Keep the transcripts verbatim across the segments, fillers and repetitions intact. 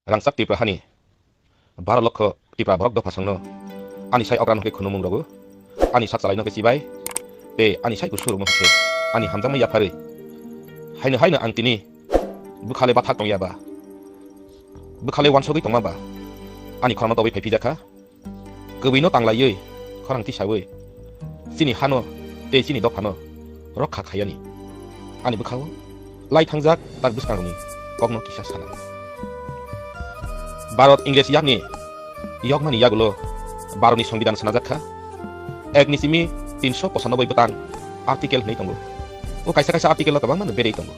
Rangchak Tripura hani baro lokho Tripura borok dophasongno ani sai okra no khe khunumung rogo, ani sak chalaino khe chibai, tei ani sai kusurokno khe ani hamjakma yapharwi. Haino haino ang tini bwkhale bathak tongya ba, bwkhale wansogwi tongma ba, ani khorangno tobwi phai phijakha. Kwbwino tanglaiwi, khorang tisawi, chini hano tei chini dophano rokha khaiyani. Ani bwkhao lai thangjak tak bwskangrokni kokno kisa sanai. Bharat Ingres yakni yokmani yagulo Bharatni Songbidan swnajak kha. Ekni simi tinso pochanoboi bwtang article hwnwi tongo. O kaisa kaisa article o kwbangmano berwi tongo.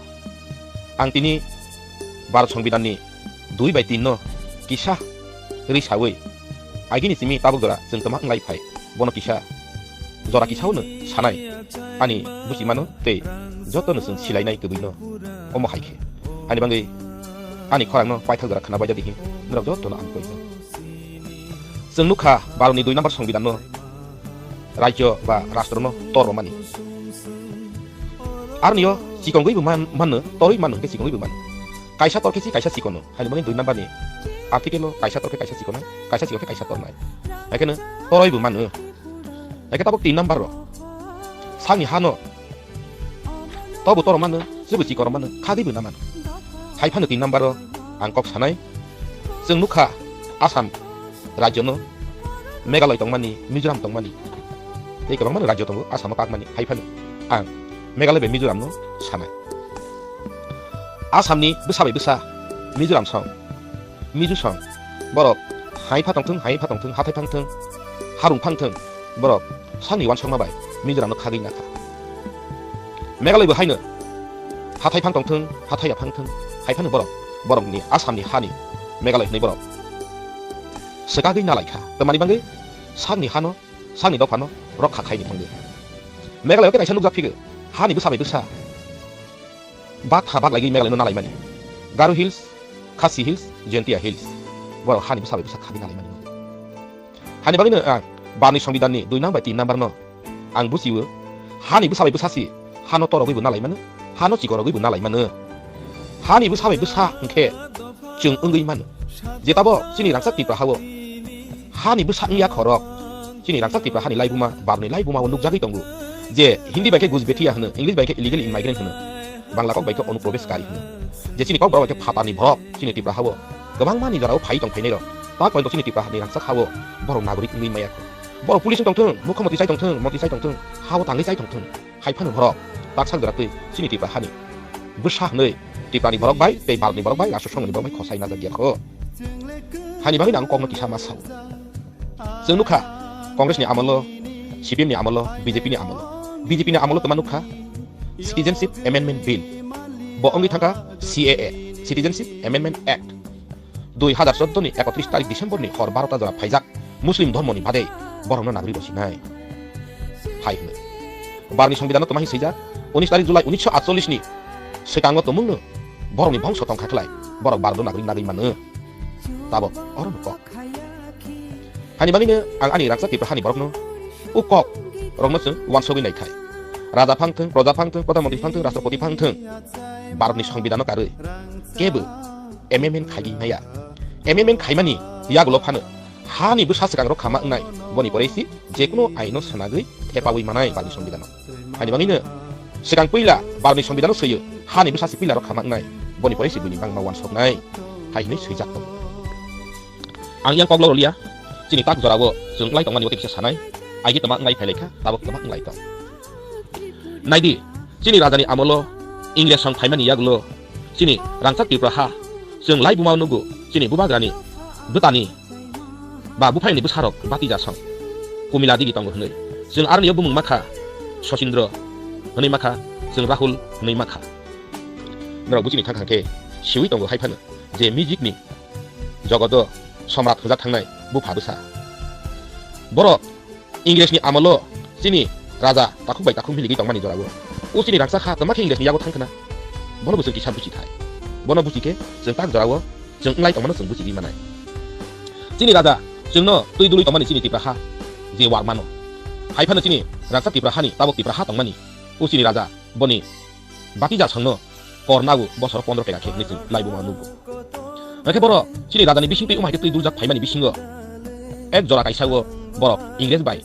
Ang tini Bharat Songbidanni dui bai tin no kisa ri sawi, agini simi tabuk jora chwng tongma wnglai phai, bono kisa jora kisa no sanai, ani buchimano tei jotono chwng silainai kwbwino omo hai khe. Ani bangwi ani khorangno paithak jora khna baija dihi, norok jotono ang koijak. Chwng nukha Bharatni dui number Songbidanno rajyo ba rashtrono tor rwmani. Aroniyo chikongwibo man-, manno, torwi manno hwnkhe chikongwibo manno. Kaisa tor khe si kaisa chikono, haino bagwi dui number ni article o kaisa tor khe kaisa chikona, kaisa chikon khe kaisa tornai. Haikhe no torwibo manno. Haikhe tabuk tin number rok. Sakni hano tobo tor mano, jebo chikon rok mano, khagwibo na mano. Hai phano tin number o ang kok sanai. Chwng nukha Assam rajyo no, Meghalaya tongmani, Mizoram tongmani, tei kwbangma rajyo tongo Assam o kakmani. Hai phano ang Meghalaya bai Mizoram no sanai. Assam ni bwsa bai bwsa Mizoram song, Mizo song, borok hai pha tongthung, hai pha tongthung, hathai phangthung, harung phangthung, borok sakni wansokma bai Mizoram no khagwi nakha. Meghalaya bo haino hathai phang tongthung, hathai ya phangthung, hai phano borok, borokni Assam ni hani Meghalaya hwnwi borok swkagwi nalaikha. Tamani bagwi sakni hano, sakni dophano rokha khaini thangwi. Meghalaya khe kaisa nukjak phigo, hani bwsa bai bwsa bak ha bak lagwi Meghalaya no nalaimani. Garo Hills, Khasi Hills, Jaintia Hills. Borok hani bwsa bai bwsa khagwi nalaimani. Hani bagwino, ah, Bharatni Songbidanni dui number bai tin number no ang buchio. Hani bwsa bai bwsa si hano torogwibo nalaimano, hano chikorogwibo nalaimano. Hani bwsa bai bwsa hwnkhe chwng wngwi mano. Je tabok chini rangchak Tripura hao hani bwsa wngya khorok, chini rangchak Tripura hani laibuma, Bharatni laibuma o nukjagwi tongo. Je Hindi bai khe Gujbetiya hwno, English bai khe illegal immigrant hwno, Bangla kok bai khe Onuprobeshkari hwno. Je chini kok borok bai khe phatani borok, chini Tripura hao kwbangma ni jorao phai tong phainai rok. Tak bai bo chini Tripura hani rangchak hao borok nagorik wngwi maya kho. Borok police wng tongthung, mukhyamantri chai tongthung, montri chai tongthung, hao tangwi chai tongthung. Hai phano borok tak sak jora twi chini Tripura hani bwsa hwnwi Tripurani borok bai tei Bharatni borok bai, Rashtra Songhoni borok bai khosai najak ya kho. Hani bagwi ang kokno kisa ma sao. Chwng nukha Congress ni amolo, C P M ni amolo, B J P ni amolo. B J P ni amolo twma nukha Citizenship Amendment Bill. Bo wngwi thangkha C A A, Citizenship Amendment Act. Dui hazar chordo ni ekotris tarik December ni hor barota jora phaijak Muslim dhormo ni badei borokno nagori rw sinai. Hai hwnwi. Bharatni Songbidanno twma hi swijak, unis tarik July unisho atchollish ni swkango tumungno borokni bongso tongkha khlai, borok Bharatno nagori nagwi mano. Tabok orono kok. Hani bagwino ang ani rangchak Tripura hani borokno o kok rokno chwng wansogwi naithai. Raja phangthwng, proja phangthwng, prodhan mantri phangthwng, rashtrapati phangthwng, Bharatni Songbidanno karwi kebo amendment khaigwi maya. Amendment khaimani yagulo phano hani bwsa swkangrok khama wngnai, boni porei si jekunu aino swnagwi thepawi manai Bharatni Songbidanno. Hani bagwino swkang puila Bharatni Songbidanno swiyo, hani bwsa si puila rok khama wngnai, boni porei si buini bangma wansoknai, hai hwnwi swijak tongo. Ang yang koklo rwliya, chini tak jorao chwng wng lai tongmani o tei kisa sanai, aigi twma wng lai phai lai kha, tabok twma wng lai tong. Naidi, chini rajani amolo Ingres song phaimani yagulo chini rangchak Tripura ha chwng lai buma nugo, chini bubagrani bwtani ba buphaini bwsarok Batija song Kumila Devi tongo hwnwi. Chwng aroni bumung makha Sosindro hwnwi makha, chwng Rahul hwnwi makha. Norok buchini thang thang khe siwi tongo hai phano je music ni jogodo somrat hwnjak thangnai bupha bwsa. Borok Ingresni amolo chini raja takhuk bai takhuk miligwi tongmani jorao. O chini rangchak ha twma khe Ingresni yago thang khna. Bono bo chwng kisa buchi thai. Bono buchi khe chwng tak jorao chwng wng lai tongmano chwng buchigwi manai. Chini raja chwngno twi dului tongmani chini Tipra ha je wak mano. Hai phano chini rangchak Tipra hani tabok Tipra ha tongmani. O chini raja boni Batija songno kor nago bosor pondro teka khe hwnwi chwng laibuma nugo. Hwnkhe borok chini rajani bisingtwi wng hai khe twi duljak phaimani bisingo ek jora kaisa o borok Ingres bai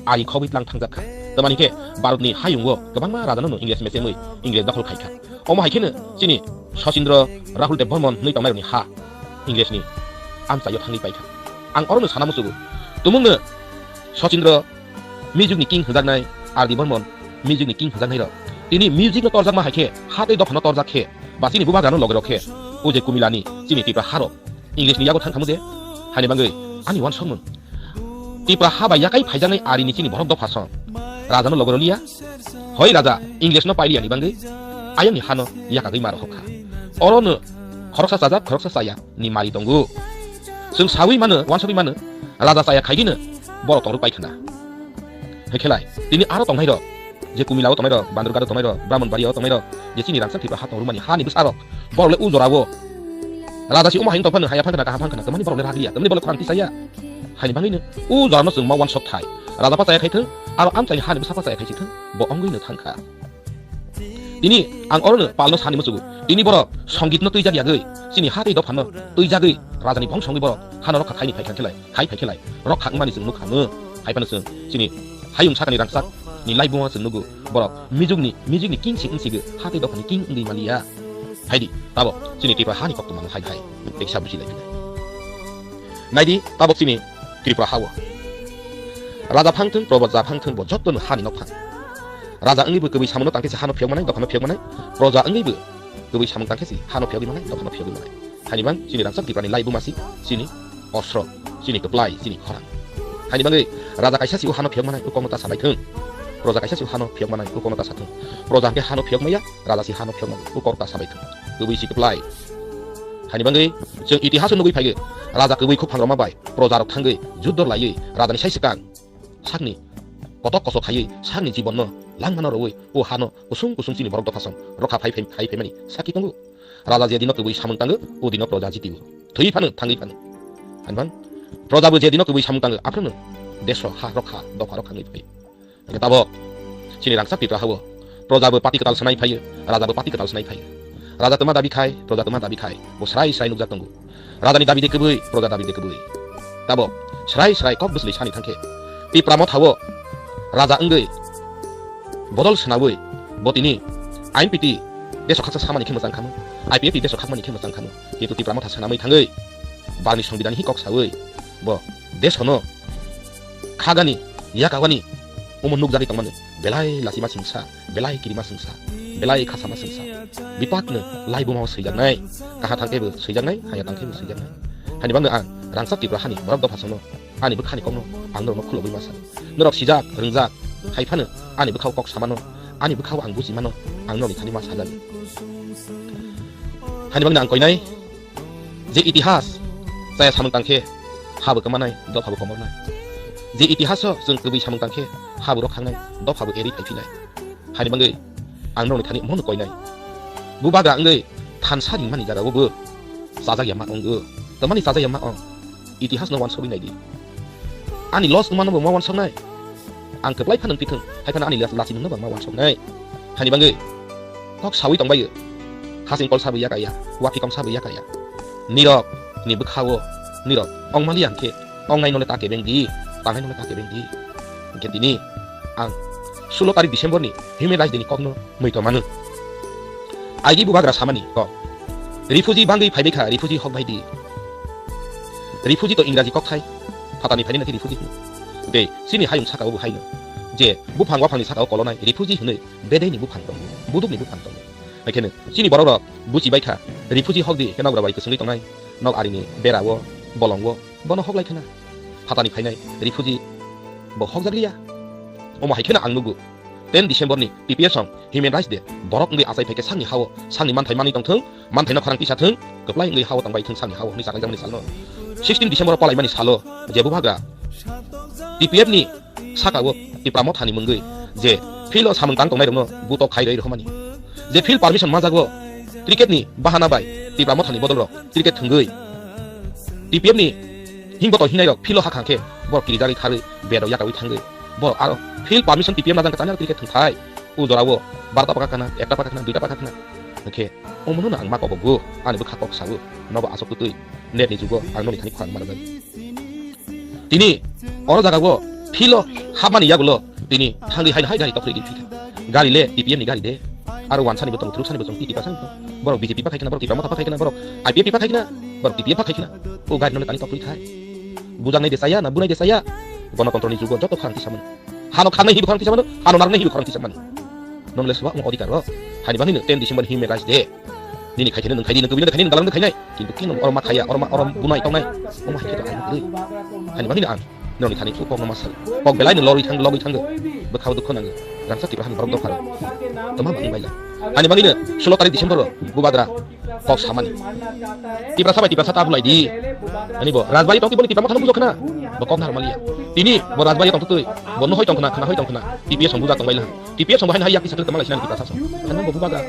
ari khogwi tlang thangjak kha. Tamani khe Bharatni hayungo kwbangma rajano no Ingres mechemwi Ingres dokhol khai kha. Omo hai kheno chini Sachindra Rahul Debbarman hwnwi tongnairokni ha Ingresni amchaio thangwi pai kha. Ang orono sana muchugo, tumungno Sachindra music ni king hwnjaknai, R D Burman music ni king hwnjaknai rok. Tini music no torjakma hai khe, ha tei dopha no torjak khe, ba chini bubagra no loge rok khe, o je Kumilani chini Tipra ha rok English ni yago thang khamu de, hani bangwi ani uansukmung. Tipra ha bai yakai phaijaknai ari ni chini borok dopha song. Raja no loge rw liya, hoi raja English no pai liya ni bangwi, ayang ni ha no yakagwi ma rw kha. Oro no khoroksa chajak, khoroksa chaya ni mari tongo. Chwng sawi mano, uansugwi mano, raja chaya khaigwino borok tongwi pai khna. Hwnkhe lai, tini aro tongnairok, je Kumilao tongnairok, Bandurgado tongnairok, Brahmanbaria o tongnairok, je chini rangchak Tripura ha tongrumani hani bwsarok, borok le o jorao raja si omo hai wng tong phano, haya phang khna, kaham phang khna, tamani borok le rak liya, tamani borok le khorang tisaya. Haini bangwino o jorano chwng ma uansuk thai, raja pa chaya khai thung, aro amchaini hani bwsa pa chaya khai si thung, bo wngwino thang kha. Tini ang orono palno sani muchugo. Tini borok songitno twijak yagwi, chini ha tei dophano twijagwi rajani bongso wngwi borok hano rokha khaini phai kha khelai, khai phai khelai, rokha wngmani chwng nukha mo. Hai phano chwng chini hayung sakani rangchak ni laibuma chwng nugo. Borok music ni, music ni king sing wngsigo, ha tei dophani king wngwi maliya. Haidi, tabok chini Tripura hani koktwma no hai hai. Teksa buji lai. Naidi, tabok chini Tripura ha-o. Raja phang thung, proja phang thung, bo jotto no hani nok phang. Raja wngwi bo kwbwi samono tangkhe se hano phiyok manai, dophano phiyok manai. Proja wngwi bo kwbwi samung tangkhe se hano phiyogwi manai, dophano phiyogwi manai. Hani bang chini rangchak Tripura ni lai buma si chini osro, chini kwplai, chini khorang. Hani bangwi raja kaisa si o hano phiyok manai, o kokno ta sabai thung. Proja kaisa si o hano phiyok manai, o kokno ta sa thung. Proja hwnkhe hano phiyok maya, raja si hano phiyok manai, o kok ta sabai thung. Kwbwi si kwplai. Hani bangwi chwng itihas nugwi phaigo, raja kwbwi khuk phangrokma bai proja rok thangwi juddo laiwi rajani sai swkang sakni kotok kosok khaiwi sakni jibonno langmano rwui o hano kusung kusung chini borok dophasong rokha phai phai phai phaimani sakhi tongo. Raja je dino kwbwi samung tango, o dino proja jitio. Thwi phano, thangwi phano. Hani bang proja bo je dino kwbwi samung tango, aphano deso ha rokha, dopha rok thangwi phai. Hwnkhe tabok chini rangchak Tripura ha-o proja bo pati kwtal sanai phaiyo, raja bo pati kwtal sanai phaiyo. Raja twma dabi khai, proja twma dabi khai, bo srai srai nukjak tongo. Rajani dabi de kwbwi, proja dabi de kwbwi. Tabok srai srai kok bwsli sani thangkhe Tipra Motha-o raja wngwi bodol swnawi bo tini I N P T deso khaksa samani khe mwchang khamu, I P F T deso khakmani khe mwchang khamu. Kintu Tipra Motha swnamwi thangwi barni songbidan hi kok sawi bo desono khagani, yakawani, omo nukjagwi tongmani belai lachima singsa, belai kirima singsa, belai khasama singsa. Bipakno laibuma o swijaknai, kaha thangkhe bo swijaknai, haya tangkhe bo swijaknai. Hani bangno ang rangchak Tripura hani borok dophasongno ani bwkhani kokno ang norokno khulogwi masa. Norok sijak, rwngjak, hai phano ani bwkhao kok samano, ani bwkhao ang buji mano, ang norokni thani ma sajagwi. Hani bangno ang koinai, je itihas chaya samung tangkhe habo kwmanai, dophabo komornai. Je itihaso chwng kwbwi samung tangkhe habo rokhangnai, dophabo eri phaiphinai. Hani bangwi ang norokni thani omono koinai. Bubagra wngwi thansa ringmani jagao bo chajak ya ma wngo. Tamani chajak ya ma ong? Itihasno wansogwi naidi. Ani loss wngmano bo ma wansoknai? Ang kwplai phano wngtwi thung, hai phano ani las-, lachimungno bo ma wansoknai. Hani bangwi kok sawi tongbaio. Hasing kol sabo yakaya, wathi kom sabo yakaya. Nirok ni bwkhao, nirok ongmani ang khe, ongnai nole ta kebeng di, tangnai nole ta kebeng di. Hwnkhe tini ang sulo tarik December ni Human Rights Day ni kokno muitu mano. Aigi bubagra samani kok. Refugee bangwi phaibai kha, refugee hok bai di. Refugee to Ingraji kok thai. Phatani phaini nakhe refugee hino. Tei chini hayung saka o bo haino. Je buphang waphangni saka o kolonai refugee hinwi bedai ni buphang tongo, buduk ni buphang tongo. Haikheno chini borok rok buchi bai kha, refugee hok di khe nogra bai kwchwngwi tongnai. Nok arini bera o, bolong o, bono hok lai khna. Phatani phainai refugee bo hok jak liya. Omo hai kheno ang nugo. Ten December ni T P S song Human Rights Day borok wngwi achai phai khe sakni ha-o sakni manthai manwi tong thung, manthaino khorang tisa thung, kwplai wngwi ha-o tongbai thung sakni ha-o hwnwi chaknai jakmani salno. Sixteen December o palai mani salo je bubagra T P F ni saka o Tipra Motha ni mungwi je field o samung tang tongnai rokno butok khai roi rwmani, je field permission manjago cricket ni bahana bai Tipra Motha ni bodol rok cricket thwngwi T P F ni hing boto hinai rok field o hakha khe borok kirijagwi kharwi bed rok yakawi thangwi borok aro field permission T P F najang khe tani aro cricket thwngthai. O jora o barota paka khna, ekta paka khna, duita paka khna. Hwnkhe omono no ang ma kobogo, ani bwkha kok sao, nobo aswk kwtwi, net ni jugo ang noni thani khorang manajak. Tini oro jaga o field o hapmani yagulo tini thangwi haino hai gari tokrwi di phikha. Gari le T P F ni gari de. Aro wansani bo tongo, thuruk sani bo tongo, T T P sani bo tongo. Borok B J P pakhai khna, borok Tipra Motha pakhai khna, borok I P F P pakhai khna, borok T P F pakhai khna. O gari no le tani tokrwi khai. Bujaknai de chaya na bunai de chaya. Gonotontro ni jugo joto khorang tisa mano. Hano kharnai hibo khorang tisa mano, hano narwknai hibo khorang tisa mano. Nonle suwa mo odhikar ro. Hani bangino ten December human rights day. Nini khai khaina nwng khai di, nwng kubui no khai nai, nwng dalang no khai nai. Kintu kino oro ma khaya, oro ma, oro bunai tongnai. Omo hai khe to ang kwrwi. Hani bangino ang noni thani kok no ma sal. Kok belai no lorwi thang, logwi thang. Bwkha o dukho nango. Rangsa Tipra hani borok dopha rok. Toma bangwi baila. Hani bangino sulo tarik December ro bubagra kok samani. Tiprasa bai Tiprasa ta bulai di. Ani bo Rajbari tongtwi boni Tipra Motha no bujok khna. Bo kok nahar maliya. Tini bo Rajbari tongtwi bo no hoi tong khna, khna hoi tong khna. T P F song bujak tong baila. T P F song bo haino hai yak kisa tama lai sinani Tiprasa song. Khna bo bubagra.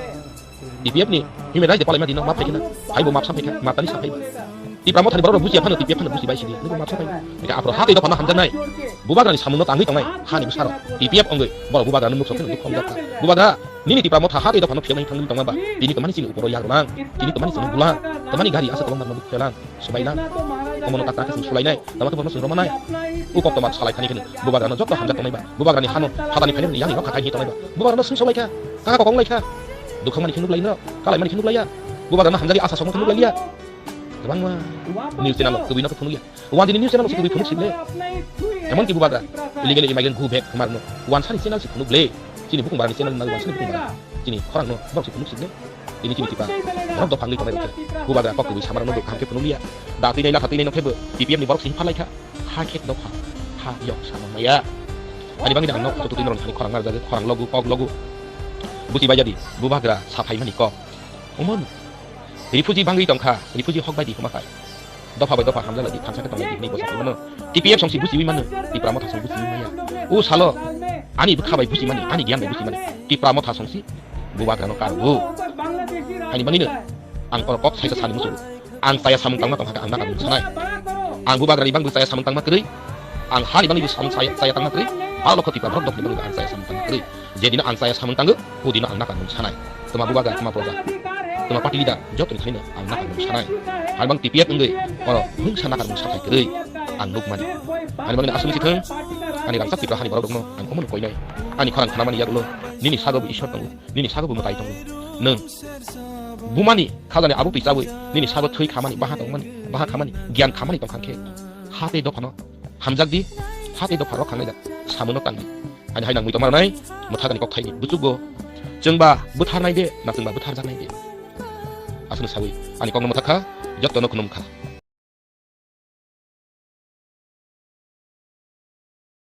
T P F ni human rights de palai ma dino map khai khna. Hai bo map sa khai kha, map tani sa khai. Tipra Mothani borok bujiya phano T P F phano buji bai sini. Nini map sa khai. Eka apro hati do phano hamjaknai. Bubagrani samung no tangwi tongnai. Hani bwsaro. T P F ongwi borok bubagrani muk sokhe nukho hamjak kha. Bubagra nini Tipra Motha hati do phano phiyok nai thangwi tongma ba. Tini tomani chini uporo yag rwlang. Tini tomani chini bulang. Tomani gari asa kolom barma buk phelang. Subailang. Omono tak tak sing sulainai. Tama to bono sing romanai. Ukok toma salai thani khini. Bubagrano jotto hamjak tongnai ba. Bubagrani hano hatani phaini yang rok khakai hi tongnai ba. Bubagrano sing solai kha. Kaka kokong lai kha. Dukhang mani khinuk lai no. Kalai mani khinuk lai ya. Bubagrano hamjak asa sokmo khinuk lai ya. Kwbangma news channel o kwbwi no phunuk ya. Wanjini news channel o kwbwi phunuk sile. Emon ki bubagra illegal immigrant go back hwnma rwno wansani channel se phunuk le. Chini bukung barani channel nang wansani bukung barani. Chini khorang no borok se phunuk sile. Tini chini tipa borok dopha wngwi tongnai rok khe. Bubagra kok kwbwi samara no kaham khe phunuk liya. Da twi nai latha twi nai no khe bo T P F ni borok se himphar lai kha. Ha khe dopha ha yok samang maya. Ani bangni ang no joto twi norok thani khorang narwk jagwi khorang logu kok logu. Buchi bai jadi bubagra sa phai mani kok. Omo no. Refugee bangwi tongkha, refugee hok bai di huma khai. Dopha bai dopha hamjak lai di, thansa khe tong lai di, hinwi bwsa tongmano. T P F song si buchiwi mano, Tipra Motha song buchiwi maya. O salo, ani bwkha bai buchimani, ani giyan bai buchimani. Tipra Motha song si bubagrano kargo. Hani bangino, ang oro kok saisa sani muchungo. Ang chaya samung tangma tongkha khe ang nakarmung sanai. Ang bubagrani bangwi chaya samung tangma kwrwi. Ang hani bangwi samung chaya, chaya tangma kwrwi. Baro lokho Tipra borok dokni bangwi ang chaya samung tangma kwrwi. Jedino ang chaya samung tango, o dino ang nakarmung sanai. Toma bubagra, toma proja, toma party leader, jotoni thaino ang nakarmung sanai. Harbang T P F wngwi oro mungsa nakarmung sathai kwrwi ang nukmani. Ani bagwino aswk si thung, ani rangchak Tipra hani borokno ang omono koinai. Ani khorang khanamani yagulo nini sago bo Ishwar tongo, nini sago bo mwtai tongo. Nwng bumani khajani abo twi chawi nini sago thwi khamani, baha tongmani, baha khamani, giyan khamani tongkha khe ha tei dophano hamjak di, ha tei dopha rok khangnai jak, samungno tang di. Ani hai nangmui tongma rwnai, mwthagani kok thaini buchukgo. Chwngba butharnai de, na chwngba butharjaknai de. Aswkno sawi, ani kokno mwthak kha, jottono khunum kha.